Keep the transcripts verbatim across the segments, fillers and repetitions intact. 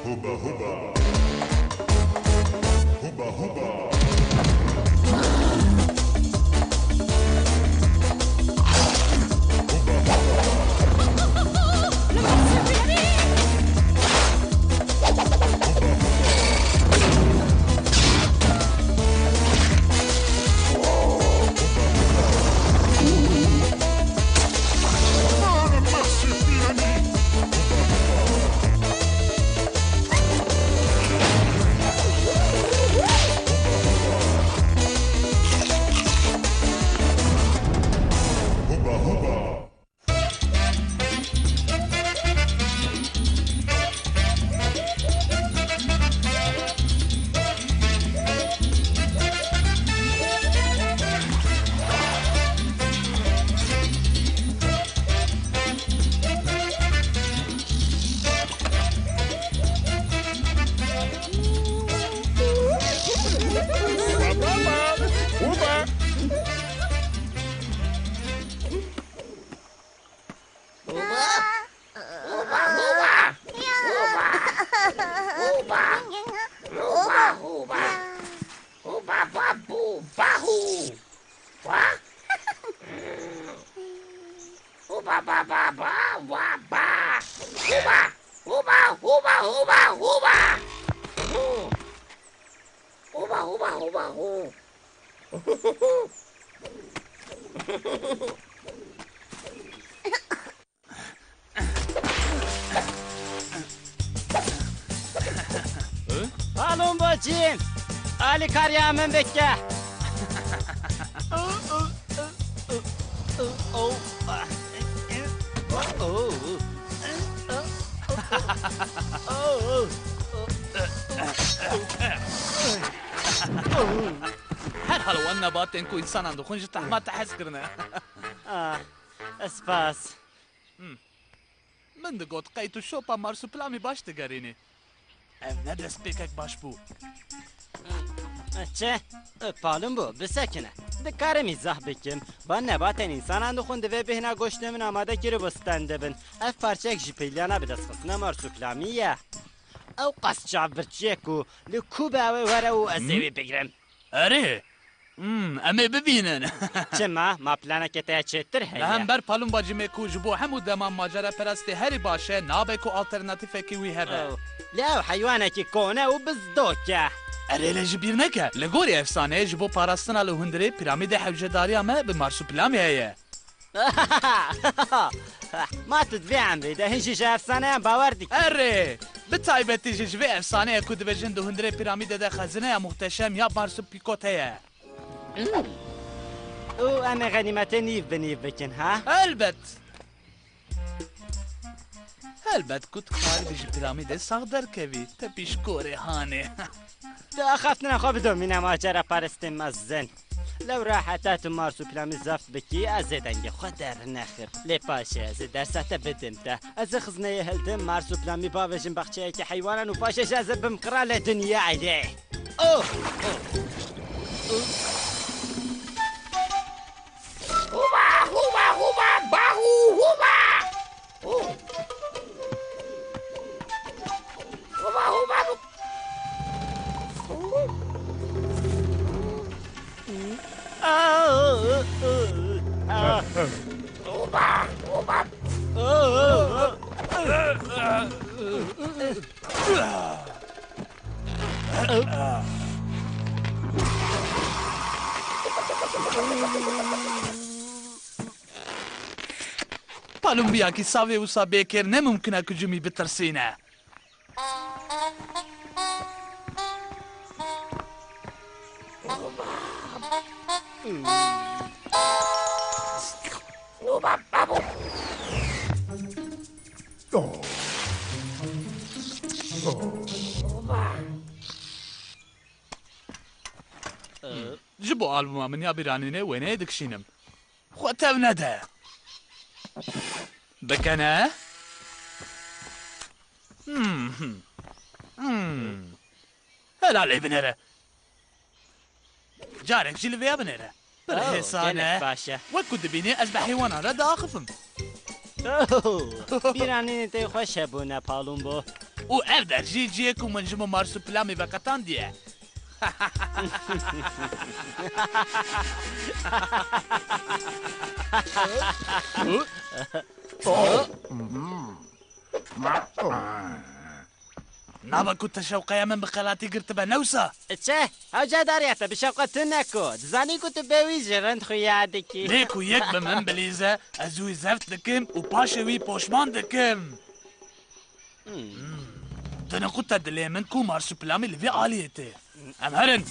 Huba huba. Huba huba. Huba, ba, bu, ba, hu. Wa? Huba, ba, ba, ba, wa, ba. Huba, huba, huba, huba, huba. Hu. Huba, huba, huba, hu. Balon bacîn, alîkariya min bike. Her hal wan nebatên ku însanan dixwin ji tehma te hez kirine. Ah, spas. Hmm. Min digot, qey tu şopa Marsuplamî baş digerînî. Ev ne destpêkek baş bû. Çi? Palin bû, bisekine. Dikarim îzah bikim. Van nebatên însanan dixwin, divê bêhna goştê min amade kiribû stendibin. Ev parçeyek ji pêliyana bi destxistina Marsuplamî ye. Ew qas çavbirçî ye ku li ku be ew ê were û ez ê wî bigrim. Erê. Hmm, em ê bibînin. Çima? Ma planeke te ya çêtir heye? Li hember Palûmbacî me ku ji bo hemû deman maceraperestê herî baş e, nabe ku alternatîfekî wî hebe. Oh. Lê ew heywanekî kone û bizdok e. Erê lê ji bîr neke, li gorî efsaneyê ji bo parastina li hundirê pîramîdê hewcedariya me bi Marsuplamî heye. Ma tu di vê emrê de hin jî ji efsaneyan bawer dikî? Erê! Bi taybetî jî ji vê efsaneyê ku dibêjin di hundirê pîramîdê de xezineya muhteşem ya Marsupikot heye. Hmm. Û em ê xenîmetê nîv bi nîv bikin, ha? Helbet! Helbet ku tu karibî ji pîramîdê sax derkevî, te pîşkorê hanê. Tu axaftina xwe bidomîne maceraperestên mezin. Lewra heta tu Marsuplamî zeft bikî, ez ê dengê xwe dernexim. Lê paşê ez ê dersa te bidim te. Ez ê xizneyê hildim, Marsuplamî bavêjim baxçeyeke heywanan û paşê jî ez ê bim qiralê dinyayê. Oh! Oh! Huba, huba, huba, bahu, huba! Huba, huba, bu- Huba, huba. Palumbiyakî savê wisa bêkêr ne mimkun e ku cumî bitirsîne. Ji bo albuma min ya bîranînê wêneyê dikişînim. Xwe tev nede. Bikene. Hmm, hmm. Hmm. Hela lê binêre. Carek jî li vêya binêre. Pir Oh, hêsan gelek e. Baş e. Wek ku dibînî ez bi heywanan re diaxifim. Bîranînên te xweş hebûne, Palûmbû. Û ev der jî cihê ku min ji bo Marsûpilamî veqetandiye. Nava ku te şewqeya min bi xelatî girtibe, ne wisa? Çi? Hewce dariye te bi şewqe tu neko. Dizanî ku tu bêwî ji rind xuya dikî. Lê ku yek bi min bilîze, ez wî zeft dikim û paşê wî poşman dikim. Hmm. Hmm. Dine xwe te dilê min ku Marsûpilamî li vê aliyê tê. Em herin.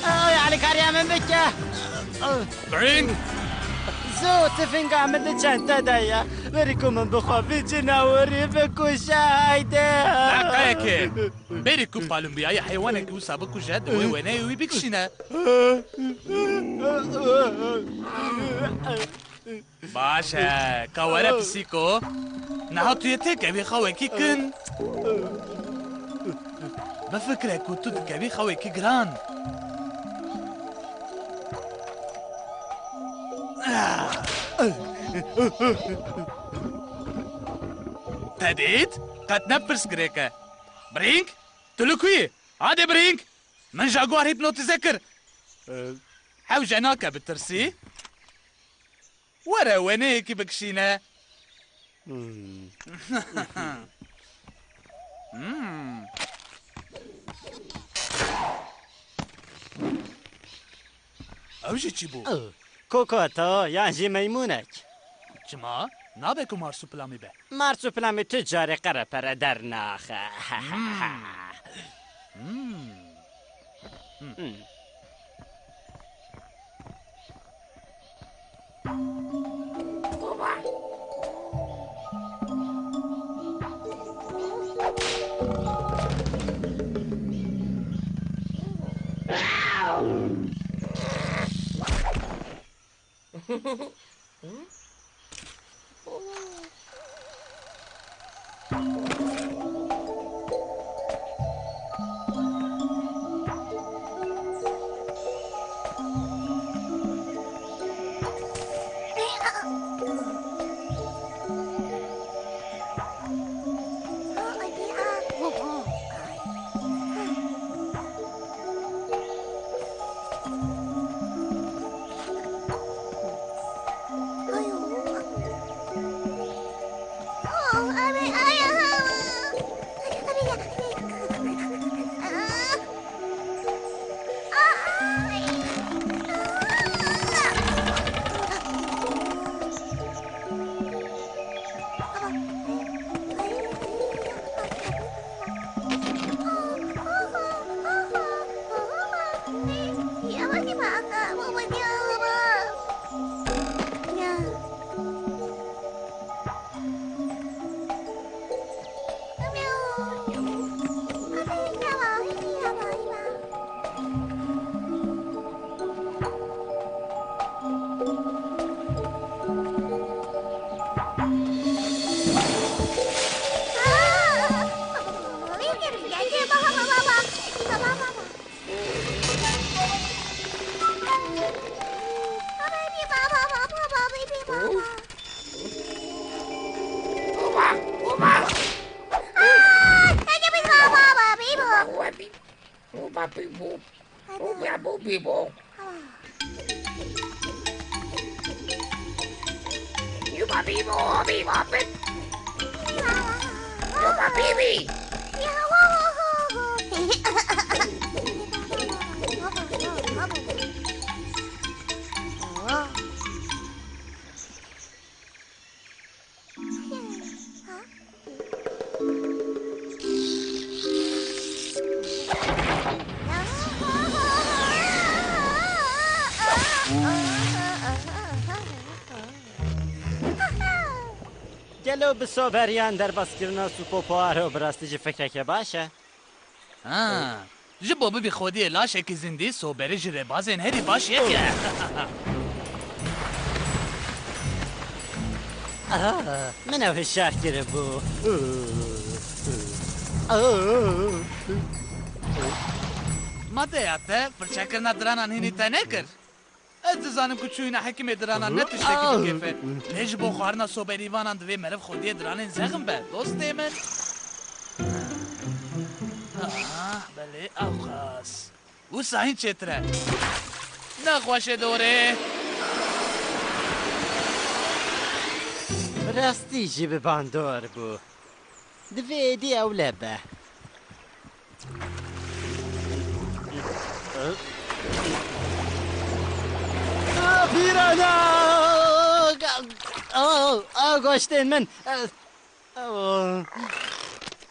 Ay, alîkariya min bike. Brink! Zû, tifinga min di çente de ye. Berî ku min bixwe vî cinawerî bikuje, haydi. Deqeyekê. Berî ku Palûmbiyayê heywanekî wisa bikuje, di wê wêneyê wî bikişîne. Baş e, ka were pisîko. Niha tu yê têkevî xewekî kin. Bifikire ku tu dikevî xewekî giran. Te dît? Qet ne pirsgirêk e. Brink, tu li ku yî? Hadi Brink! Min Jaguar hîpnotize kir. Hewce nake bitirsî. Were wêneyekî bikişîne. Hmm. Hmm. Ew jî çi bû? Kokoto yan jî meymûnek. Çima? Nabe ku Marsupilami be. Marsupilami tu carê qerepere dernaxe. Hmm. Hmm. Hmm. Gelo bi soberiyan derbaskirina sûpo poaro bi rastî jî fikreke baş e? Ha. Ji bo bibî xwediyê laşekî zindî, soberi ji rêbazên herî baş yek e. Ah, min ew hişyar kiribû. Ma deya te firçekirina diranan hînî te nekir? Ez dizanim ku çûyîna hekimê diranan ne tiştekî bi kêf e. Lê ji bo xwarina soberîvanan divê meriv xwediyê diranên zexm be, dostê min. Ah, belê, ewqas. Wisa hîn çêtir e. Nexweşe dorê. Rastî jî bi bandor bû. Divê êdî ewle be. Ah, pîrana! Ah, ah, goştên min! Ah, ah.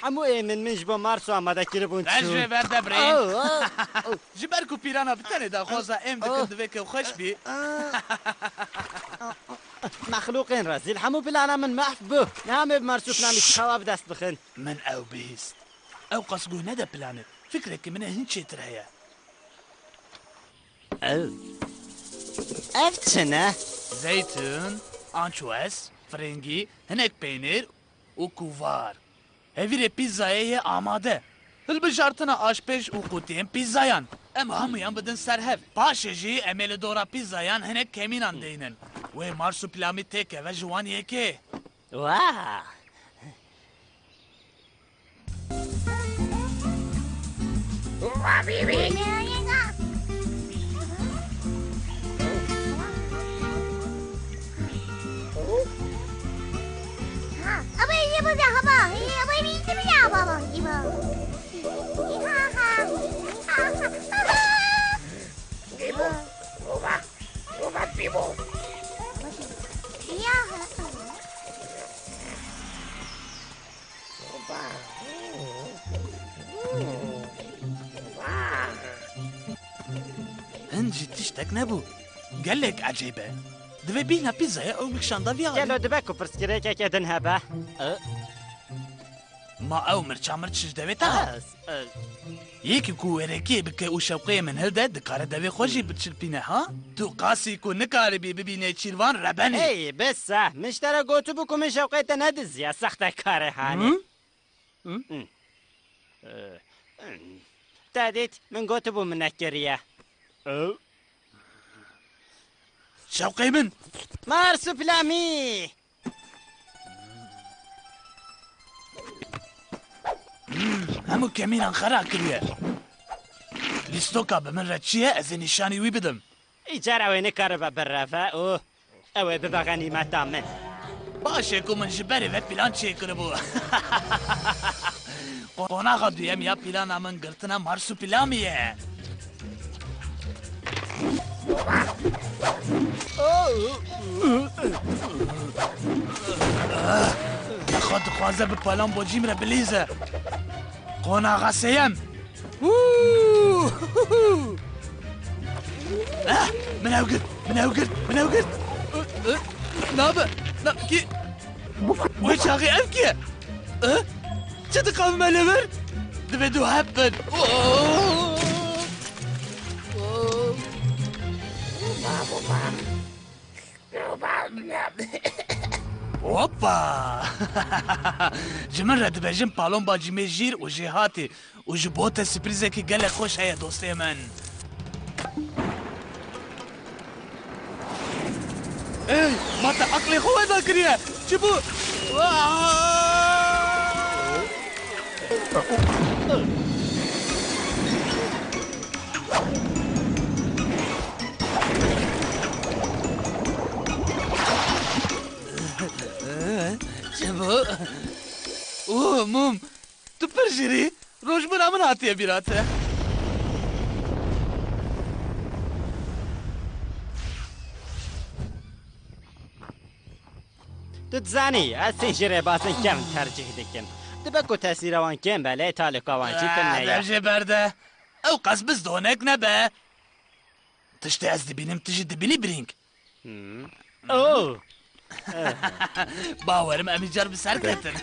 Hemû êmên min ji bo Marso amade kiribûn. Te ji çûn. Vê berde birê. Ah, ah, ah. Ji ber ku pîrana bi tenê daxwaza êm dikin, ah, divê ke xweş bî. Ah. Mexlûqên rezîl, hemû plana min mehf bû. Niha em ê bi Marso planî çi xewa bi dest bixin? Min ew bihîst. Ew qas guh nede planê. Fikrekî min ê hin çêtir heye. Ev, ev çi ne? Zeytun, ançuez, firingî, hinek peynîr û kuvar. Hevîrê pîzzayê yê amade. Hilbijartina aşpêj û qutiyên pîzzayan. Em hemûyan bidin ser hev. Paşê jî em ê li dora pîzzayan hinek kemînan deynin. Wê marsupilami têkeve ji wan yekê. Wa! Hin jî tiştek nebû. Gelek ecêb e. Divê bîhna pîzzaya ew bikişanda vî alî. Gelo dibe ku pirsgirêkeke din hebe? E? Ma ew mirça mirç ji devê te hat? Ez, e, Yekî ku wêrekiyê bike û şewqeyê min hilde, dikare devê xwe jî biçilpîne, ha? Tu qasî ku nikaribî bibî nêçîrvan rebenî. Hey, bes e. Min ji te re gotibû ku min şewqê te nediziya, sextekare hanê. Hı? Hı? Hı. Te dît, min gotibû min nekiriye. Şewqê min! Marsupilami! Hmm, hemû kemînan xera kiriye. Lîstoka bi min re çi ye, ez ê nîşanî wî bidim. Îcar ew ê nikaribe bireve û ew ê bibe xenîmeta min. Baş e ku min ji berê ve plan çêkiribû. Qonaxa duyem ya plana min girtina Marsupilami ye. Xwe dixwaze bi palan bocîm re bilîze. Qonaxa sêyem. Hû! Ah, min ew girt, min ew girt, min ew girt. Nabe, na, kî? Wê çaxê ev kî ye? Eh? Çi diqavime li vir? Divê du hep bin. Oh! Oh! Hoppa! Ji min re dibêjin palomba cîmê jîr û jêhatî û ji bo te sürprîzekî gelek xweş heye, dostê min. Ey, ma te aqlê xwe weda kiriye. Çi bû? Aa! Çi bû? Oh, Mum, tu pir jêr î. Rojbûna min hatiye bîra te. Tu dizanî, ez hîn jî rêbazên kevn tercîh dikim. Dibe ku tesîra wan kêm be, lê talika wan jî tune ye. Ah, dev jê berde. Ew qas bizdonek nebe. Tiştê ez dibînim, tu jî dibînî, birîng. Hmm. Oh! Bawerim em îcar bi ser ketin.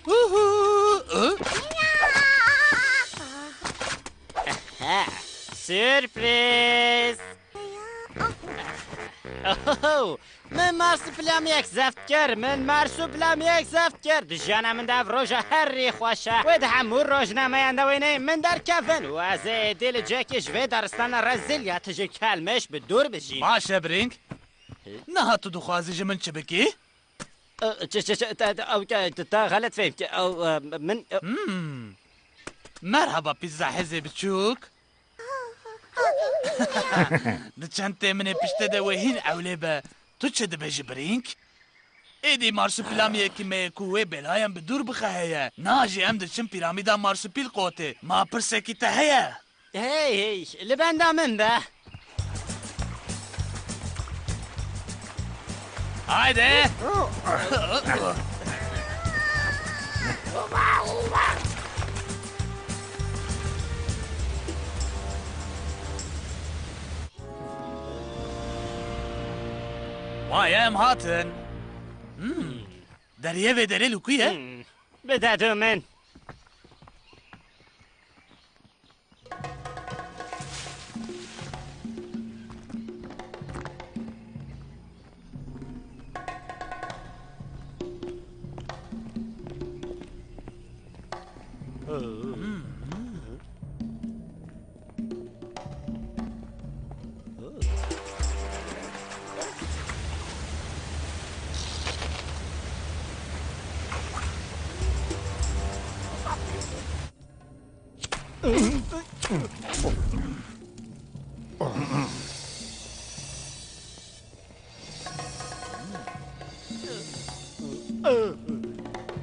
Uhu, ı? Ha, sürpriz. Oho, min marsupilami yek zeft kir, min marsupilami yek zeft kir. Di jiyana min de ev roja herî xweş e. Wê di hemû rojnameyan de wêneyên min derkevin û ez ê êdî li cihekî ji vê daristana rezîl ya tijî kelmiş bi dûr bijîm. Baş e, Brink. Niha tu dixwazî ji min çi bikî? E, çi, çi, çi, te, te, ew, te, te, te xelet fêm kir. Ew, e, min, e, Hmm. Merhaba pîzza hêzê biçûk. Di çend têminê piştê de wê hîn ewlê be. Tu çi dibêjî, Brink? Êdî marsupîlamiyekî me ye ku wê belayan bi dûr bixe heye. Niha jî em diçin pîramîda Marsupîlkotê. Ma pirsekî te heye? Hey, hey, li benda min be. Haydi. Vay, em hatin. Hmm. Deriyê vê derê li ku ye? Hmm. Bide dû min.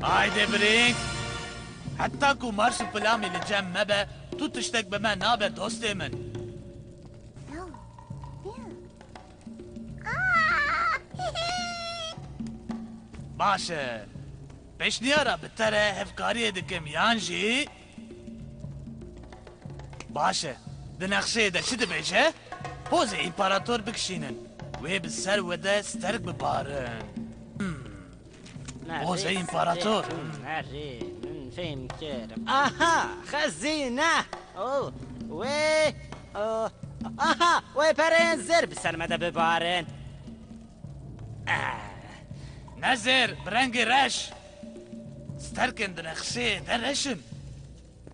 Haydi Brink. Heta ku Marsupilami li cem me be, tu tiştek bi me nabe dostê min. Baş e. Pêşniyara bi te re hevkariyê dikim yan jî Baş e. Di nexşeyê de çi dibêje? Pozê împarator bikişînin. Wê bi ser we de sterk bibarin. Hmm. Pozê împarator. Hmm. Nerê, min fêm kir. Aha, xezîne. Oh, wê, oh, aha, wê pereyên zêr bi ser me de bibarin. Ah. Ne zêr, bi rengê reş. Sterkên di nexşeyê de reş in.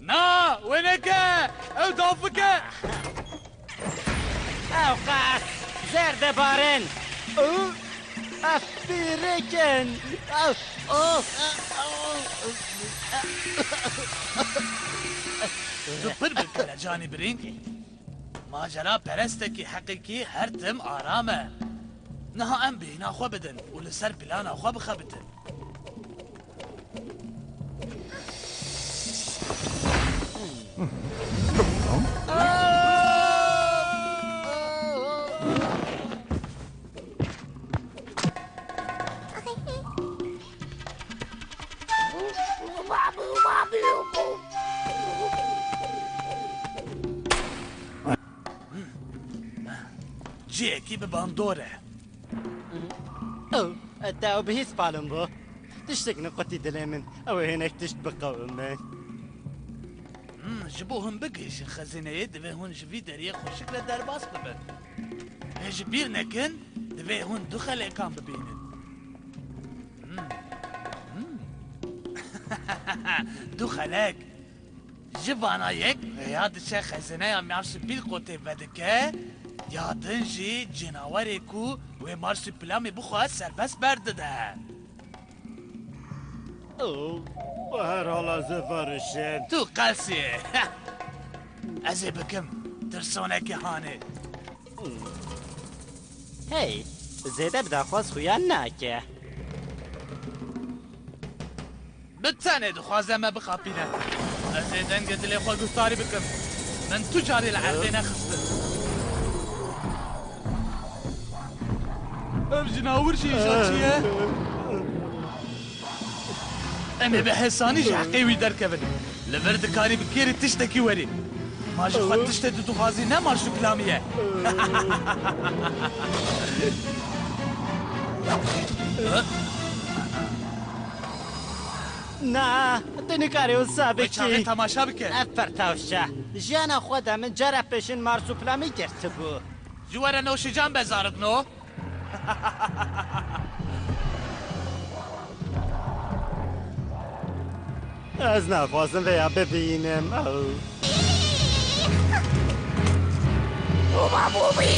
Na, wê neke! Ew dafik e! Ew qas zêr dibarin. Ev pîrik in. Ew, oh. Tu pir bi kelecanî Brink. Macera perestekî heqîkî her tim aram e. Niha em bêhna xwe bidin û li ser plana xwe bixebitin. Cihekî bi bandor e. Ew, te ew bihîst palim bû. Tiştek niqutî dilê min. Ew ê hinek tişt biqewime. Hmm, ji bo hûn bigihîşin xezîneyê, divê hûn ji vî deriyê xweşik re derbas bibin. Lê ji bîr nekin, divê hûn du xelekan bibînin. Hmm. Hmm. Du xelek. Ji vana yek rêya diçe xezîneya Marsupîlkotê vedike, ya din jî cinawerê ku wê Marsupîlamê bixwe serbest berdide. Oh, bi her hala zêvarişin. Tu qelsî. Ez ê bikim. Tirsonekî hanê. Hey, zêde bi daxwaz xuya nake. Bi tenê dixwaze me bixapîne. Ez ê dengê dilê xwe guhdarî bikim. Min tu carî li erdê nexistin. Ev jinawir jî îja çi ye? Em ê bi hesanî ji heqê wî derkevin. Li vir dikarî bi kêrî tiştekî werî. Ma ji xwe tiştê tu dixwazî ne Marsupîlamî ye. Na, tu nikarî wisa Wê çaxê bikî. Temaşa bike. Ev per tewşe. Jiyana xwe de min cara pêşin Marsupilami girtibû. Ji were noşican be zarikno. Ez naxwazim vêya bibînim. Ew. Bûma bûbî!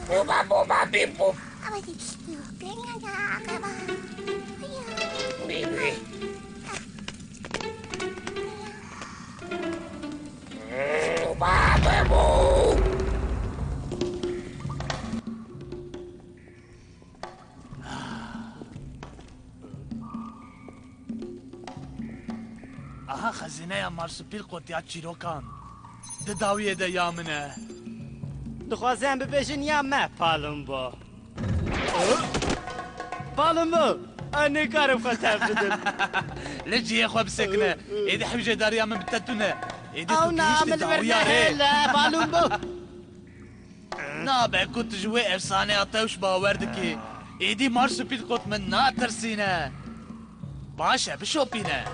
Bûma bûma bî bû! Bî bî. Aha xezîneya Marsupîlkot ya çîrokan. Di dawiyê de ya min e. Dixwazin bibêjin ya me, Palumbo. Palumbo, ez nikarim xwe tev bidim. Li cihê xwe bisekine. Êdî hewcêdariya min bi te tune. Êdî tu Ew na gihîştî min li vir dawiya rê. Nehêle, Palumbo. Nabe ku tu ji wê efsaneya tewş bawer dikî. Êdî Marsupîlkot min natirsîne. Baş e, bişopîne.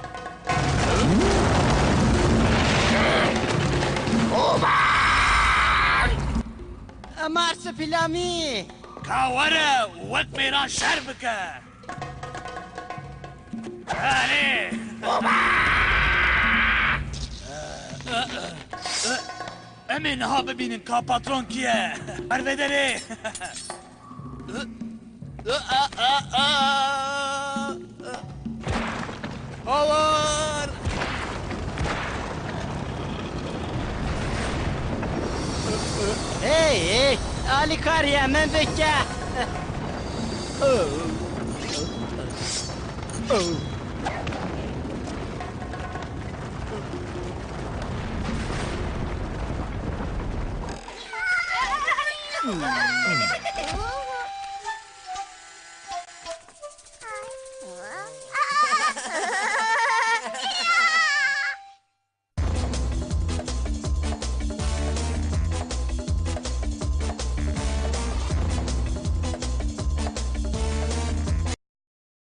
Marsupilami! Ka were, wek mêran şer bike. Erê! Em ê niha bibînin ka patron kî ye. Pervederê! Hawar! Hey, hey, alîkariya min bike.